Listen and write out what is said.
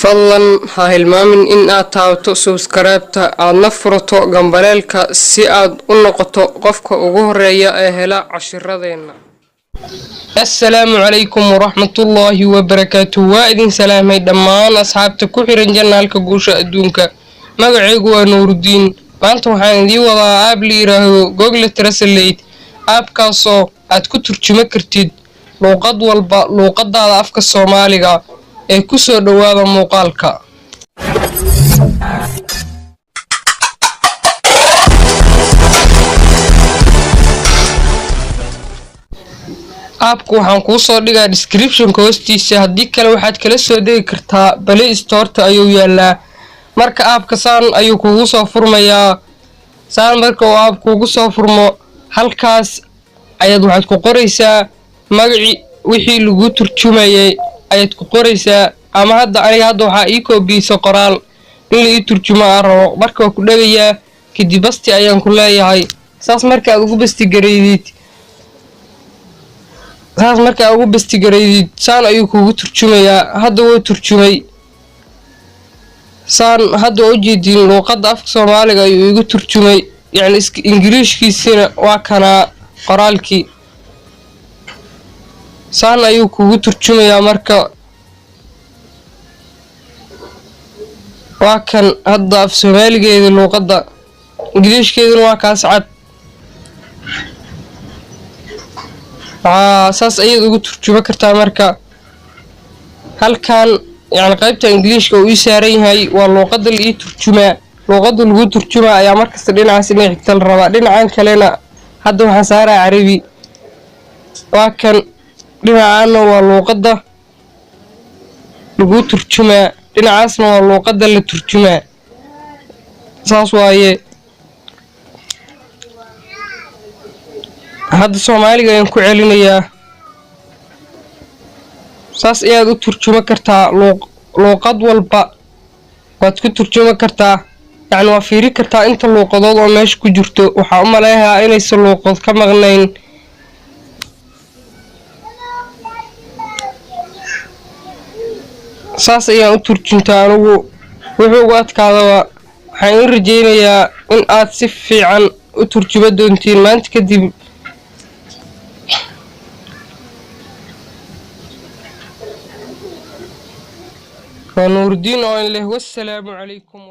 Fadlan ha hilmaamin in aad taabato subscribe-ta aadna furato gambaleelka si aad u noqoto qofka ugu horeeya ee hela cashiradeenna. Assalaamu calaykum waraxmatullaahi wabarakaatu. Waa idin salaamay dhammaan asxaabta ku xiran channelka Guusha Adduunka. Magacaygu waa Nuurudiin. Maanta waxaan idiin wadaa app la yiraahdo Google Translate, appkaasoo aad ku turjuma kartid luuqad walba, luuqadaada afka Soomaaliga ee. Kusoo dhowaada muuqaalka. Appku waxaan kuu soo dhigaa descriptionka hoostiisa, haddii kale waxaad kala soo degi kartaa Play Storeta ayuu yaalaa. Marka appka saan ayuu kugu soo furmayaa. Saan marka uu app kugu soo furmo, halkaas ayaad waxaad ku qoraysaa magaci wixii lagu turjumayay ayaad ku qoraysaa. Ama hadda aniga hadda waxaa ii koobiyeysa qoraal in la ii turjumo aan rabo. Marka waa ku dhagayaa, kadib paste ayaan ku leeyahay. Saas marka aad ugu paste gareydid, saas marka aad ugu paste gareydid, saan ayuu kugu turjumayaa. Hadda wuu turjumay. Saan hadda waa ujeediin, luuqadda afka Soomaaliga ayuu igu turjumay, yacni Ingiriishkiisina waa kanaa qoraalkii. Saan ayuu kugu turjumayaa. Marka waa kan hadda af Soomaaligeeda, luuqadda Ingiriishkeeduna waa kaas cad. Waxaa saas ayaad ugu turjuma kartaa. Marka halkan, yacni qaybta Ingiliishka uu ii saaran yahay, waa luuqadda la ii turjumaa. Luuqadda lagu turjumaa ayaa markasta dhinacaas inay xigta la rabaa. Dhinacan kalena hadda waxaan saaraa Carabi, waa kan. Dhinacaana waa luuqadda lagu turjumaa, dhinacaasna waa luuqadda la turjumaa. Saas waaye. Hadda Soomaaliga ayaan ku celinayaa. Saas ayaad u turjuma kartaa. Luuqad walba waad ku turjuma kartaa, yacni waa fiiri kartaa inta luuqadood oo meesha ku jirto. Waxaa u maleeyaa inaysan luuqad ka maqnayn. Saas ayaan u turjuntaa anigu wuxuu ugu adkaadaba. Waxaan in rajeynayaa in aad si fiican u turjuma doontiin maanta kadib. Waa Nuurdiin oo in leh wassalaamu calaykum.